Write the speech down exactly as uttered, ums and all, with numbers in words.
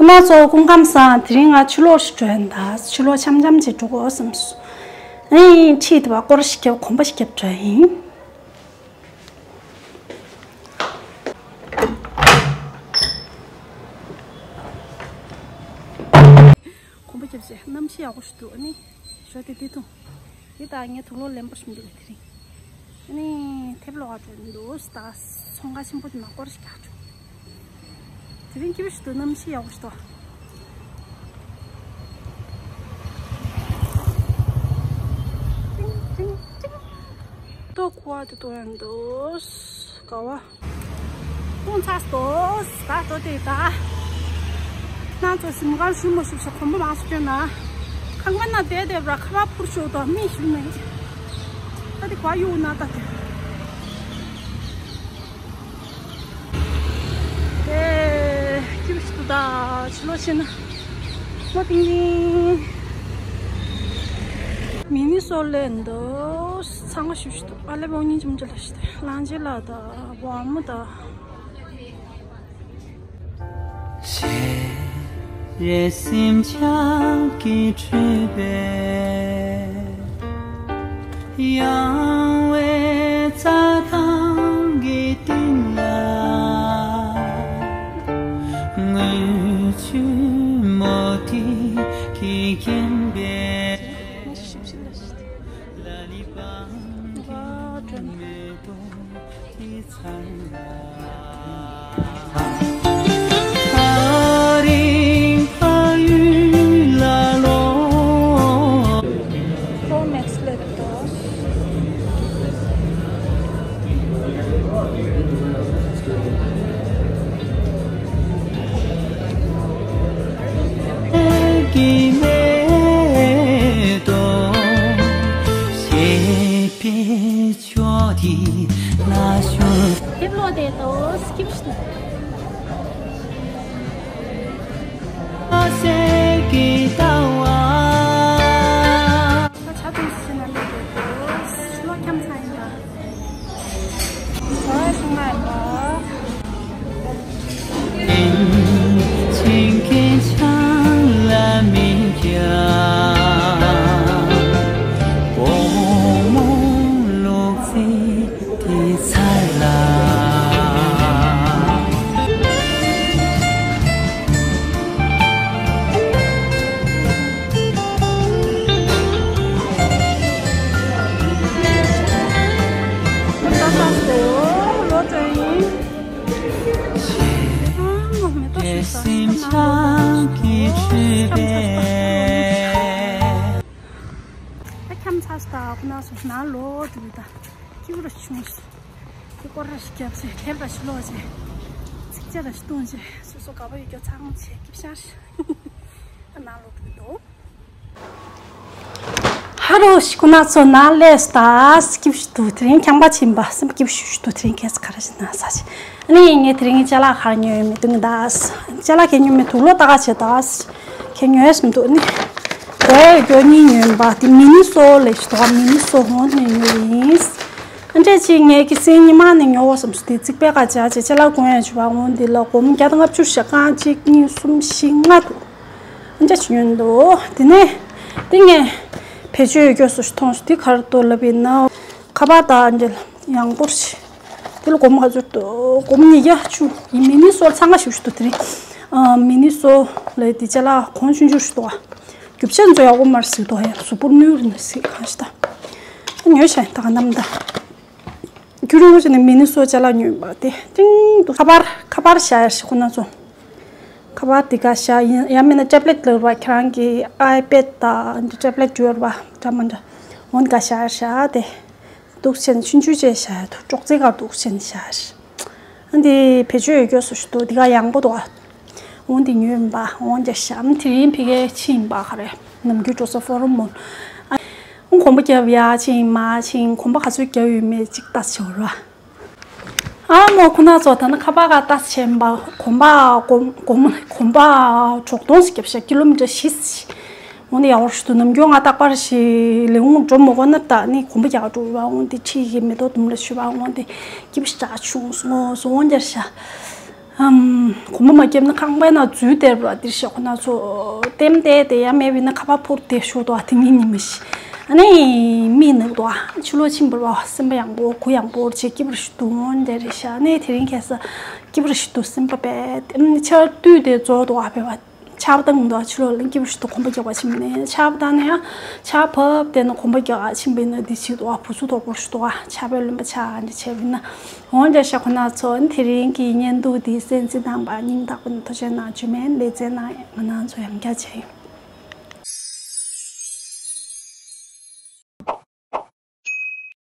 ཁོ་ན་ཚོ་སྐུ་ཁམས་བཟང་། དེ་རིང་ང་ཕྱི་ལོགས་ཤིག་འགྲོ་ཡིན་ད། ཕྱི་ལོགས་འཆམ་འཆམ་ཅིག་འགྲོ་དགོས་བསམ་སོང་། ཨེ་ཁྲིད་དེ་བ་སྐོར་ཞིག་རྒྱབ། གོམ་པ་ཞིག་རྒྱབ་འགྲོ་ཡིན། གོམ་པ་རྒྱབ་བྱས་གནམ་གཤིས་ཡག་པོ་ཞིག་འདུག་ཨ་ནི་ཞོ་དེ་དེ་འཐུང་། འདི་ལྟར་ངས་དུག་ལོག་ལེན་པ་ཞིག་འདུག་དེ་རིང་། ཨ་ནི་ཐེབས་ལོག་ག་འགྲོ་འདུག་ད་ཚོང་ཁང་ཆེན་པོ་དེ་ནང་སྐོར་ཞིག་རྒྱག་འགྲོ། དེ་རིང་སྐྱིད་པོ་ཞིག་འདུག་གནམ་གཤིས་ཡག་པོ་ཞིག་འདུག་ཏོག་ཁུ་བ་དེ་ཏོག་ཡང་འདུག་དགའ་བ། ཁོང་ཚ་སྟོ། ད་ལྟོ་དེ་ད། ང་ཚོ་གཟིམ་ཁང་ཞུ་མ་ཞུ་ཞིག་གོམ་པ་མང་སུ་སྐྱོན་ན། ཁང་པ་ན་བསྡད་བསྡད་པར་ཁ་པར་འཕུར་ཤོག་དང་མི་ཞུ་མེད། ད་དེ་ག་ཡོད་ན་ད་དེ། དེ་སྐྱིད་པོ་ཞིག་འདུག་ད་ཕྱི་ལོགས་ཕྱིན་ན། མོ་ཏིང་ཏིང་། མི་ནི་སོ་ལེན་འདུག་ཚང་མ་ཞུ་ཞིག་འདུག་ཨ་ལེ་བོ་ཉིན་ཅུམ་ཅུ་ལ་ཞིག་ལང་ཇེ་ལ་ད་བ་མོ་ད། ཞེས་རེ་སེམས་ཆགས་ཀྱི་འཁྲུལ་པས། ཡང་བའི་རྩྭ་ཐང་གི་སྟེང་ལ། དངུལ་ཆུ་མོ་ཏི་གི་སྐྱེམས་པས། ལ་ལི་པང་གི་མེ་ཏོག Pro Max laptop. ཕྱོགས་དེ་ན་ཤོར། དེབ་ཀློག་དེ་དང་སྐྱིད་པོ་ཞིག་འདུག་ཨ་སེ་གི་ལྟ་བ། ད་ཆ་ཚང་ཞིག་ན་མེད་དེ་དང་ལོ་འཁྱམ་ཚང་ཡིན་ད། ཨ་ཤུང་ལ་ཡིན་པ། ད་འཁྱམ་ཚར་སོང་། ད་ཁོ་ན་སོང་ན་ལོ་དུ་ད་སྐྱིད་པོ་ར་བྱུང་སོང་། དེ་སྐོར་ར་ཞིག་རྒྱབ་ཟེར། དེབ་ར་ཞིག་ཀློག་ཟེར། ཚིག་ཆ་ར་ཞིག་བཏུང་ཟེར། སོ་སོ་དགའ་པོ་ཡོད་རྒྱུ་ཚང་མ་བྱས་སྐྱིད་ཤར་ཤག་ད་ནང་ལོག་འགྲོ་གི་འདུག་ཧ་རོ་ཞིག་ཁོ་ན་ཚོ་ན་ལས་ད་སྐྱིད་ཞིག་འདུག་དེ་རིང་ཁྱང་པ་ཕྱིན་པ་སེམས་སྐྱིད་ཞིག་འདུག་དེ་རིང་ཁྱེད་ཚོ་ག་རེ་ཞིག་ན་ས་ཆེ། ཨ་ནི་ངས་དེ་རིང་ཅ་ལག་ག་རེ་ཉོས་ཡོད་མེད་དུང་གི་ད། ཅ་ལག་གས་ཉོས་མེད། དུག་ལོག་ལྟ་ག་བྱས་ད། ཁྱེད་ཉོས་སམ་འདུག་ནི། དེ་གྱོ་གཉིས་ཉོས་པ་དེ་མི་ནི་སོ་ལས་ཞིག་འདུག་མི་ནི་སོ་ཧོན་ནས་ཉོས་ཡིན། ཨ་འདྲས་ཅིག་ངས་ཀྱི་སེ་ཉི་མ་ནས་ཉོ་བ་བསམ་སོང་། དེ་རྩིག་པའི་ཁ་བྱ་བྱས་ཅ་ལག་གོན་ཡ་བྱུ་བ་འོང་། དེ་ལ་སྒོར་མོ་བརྒྱ་དང་ལྔ་བཅུ་ཞེ་གང་གཅིག་གཉིས་གསུམ་བཞི་ལྔ་འདུག་ཨ་འདྲས་ཅིག་ཉོས་འདུག་དེ་ནས་དེ་ངས་བེད་སྤྱོད་ཡོད་རྒྱུ་སོ་ཞིག་མཐོང་སོང་། དེ་ག་རེ་འདུག་ལབ་ཡིན་ན། ཁ་པར་དང་འབྲེལ་ཡང་སྐོར་ཞིག་དེ་ལ་སྒོར་མོ་ག་ཚོད་འདུག་སྒོར་མོ་ཉིས་བརྒྱ་བཅུ་ཡིན། མི་ནི་སོ་ཚང་ཁ་ཞུ་ཞུ་འདུག་དེ་རིང་། ཨ་མི་ནི་སོ་ལ་དེ་ཅ་ལག་གོང་ཆུང་ཆུང་ཞིག་འདུག་རྒྱུ་ཆ་ཚོ་ཡག་པོ་མར་གཟིགས་འདུག་ཡང་གཟུགས་པོ་ནུས་རུ་ནས་གཟིགས་གང་ཞིག་ད། ཉོས་ཤག་ད་ག་ནམ་ད། རྒྱུ་རིང་པོ་བྱས་ནས་མི་ནི་སོ་ཅ་ལག་ཉོས་པ་དེ་ཏིང་འདུག་ཁ་པར་ཁ་པར་བཞག་ཡ་ཞིག་ཁོ་ན་ཚོ། ཁ་པར་དེ་ག་བཞག་ཡིན། ཡང་མིན་ན་ཊེབ་ལེཊ་ལབ་པ། ཁྱེད་རང་གི་ཨའི་པེཌ་དང་ཊེབ་ལེཊ་ཡོད་པ་འདྲ་མ་འདྲ། འོན་ག་བཞག་ཡ་བཞག་དེ། འདུག་སེ་ཆུང་ཆུང་བྱས་བཞག་ཡ་འདུག་ཅོག་ཙེ་ག་འདུག་སེ་བཞག་ཡ། ཨ་འདི་བེད་སྤྱོད་ཡོད་རྒྱུ་སོ་ཞིག་འདུག་འདི་ག་ཡང་པོ་འདུག་ཨ། འོན་འདི་ཉོས་ཡིན་པ། འོན་ཀྱང་གཤམ་དེ་རིང་ཕ་གིར་ཕྱིན་ཡིན་པ། ག་རེ་ནམ་རྒྱུན་འགྲོ་ས་ཕོ་རོམ་མོལ། ཨ་འོན་གོམ་པ་རྒྱབ་ཡ་ཕྱིན་མ་ཕྱིན། གོམ་པ་ག་ཚོད་རྒྱབ་ཡོད་མེད་ཅིག་ལྟ་ཆོག་ར། ཨ་མོ་ཁོ་ན་ཚོ་ད་ནི་ཁ་པར་ག་ལྟ་ཆེན་པ། གོམ་པ་གོམ་གོམ་གོམ་པ་གྲོག་སྟོང་ཞིག་བརྒྱབ་ཤག་ཀི་ལོ་མི་ཊར་བཞི་ཞིག་འོན་ཏེ་ཡག་པོ་ཞིག་འདུག་ནམ་རྒྱུན་ང་རྟག་པར་ཞིག་ལས་ཁུངས་འགྲོ་མ་དགོས་ན་ད་ནི་གོམ་པ་རྒྱག་འགྲོ་བ། འོན་ཏེ་ཁྲིད་ཀྱི་མེ་ཏོག་ལྡུམ་ར་ཞུ་བ། འོན་ཏེ་སྐྱིད་པོ་ཞིག་བྱུང་སོང་། འོན་ཀྱང་ཤ། ཨམ། གོམ་པ་མ་བརྒྱབ་ན་ཁང་པའི་ནང་འཛུལ་བསྡད་པ་འདིར་ཤག་ཁོ་ན་ཚོ་ལྟེམ་བསྡད་དེ་ཡ་མེད་པ་ཡིན་ན་ཁ་པར་འཕུར་བསྡད་ཤོག་འདུག་ཨ། དེ་ཉིན་ཉི་མ་ཞིག་ཨ་ནི་མིག་ནག་འདུག་ཨ། ཕྱི་ལོགས་ཕྱིན་པར་བ་སེམས་པ་ཡང་པོ་གུ་ཡང་པོར་བྱས་སྐྱིད་པོ་ཞིག་འདུག་འོན་ཏེ་རེད་ཤག་ཨ་ནི་དེ་རིང་ཁ་སང་སྐྱིད་པོ་ཞིག་འདུག་སེམས་པ་དཔེ་ཆར་དུས་དེ་རྫོགས་འདུག་ཨ། བས་པ་ཆར་པ་བཏང་འདུག་ཨ། ཕྱི་ལོགས་ལ་སྐྱིད་པོ་ཞིག་འདུག་གོམ་པ་རྒྱག་པ་ཕྱིན་པ་ནས་ཆར་པ་བཏང་ནས་ཡང་ཆར་བབས་བསྡད་ན་གོམ་པ་རྒྱག་ཨ་ཕྱིན་པ་ཡིན་ན་འདི་ཞིག་འདུག་ཨ། བུ་ཚུགས་དོག་པོ་ཞིག་འདུག་ཨ། ཆར་པའི་རློན་པ་ཆགས་ཨ་འདི་བྱས་པ་ཡིན་ན། འོན་ཀྱང་ཤག་ཁོ་ན་ཚོ་དེ་རིང་གི་བརྙན་ཐུང་འདི་གསན་གཟིགས་གནང་བར་སྙིང་ཐག་པ་ནས་ཐུགས་རྗེ་གནང་། རྗེས་མའི་ལེ་ཚན་ནང་ང་རང་ཚོ་ཡང་བསྐྱར་མཇལ་ཡོང་།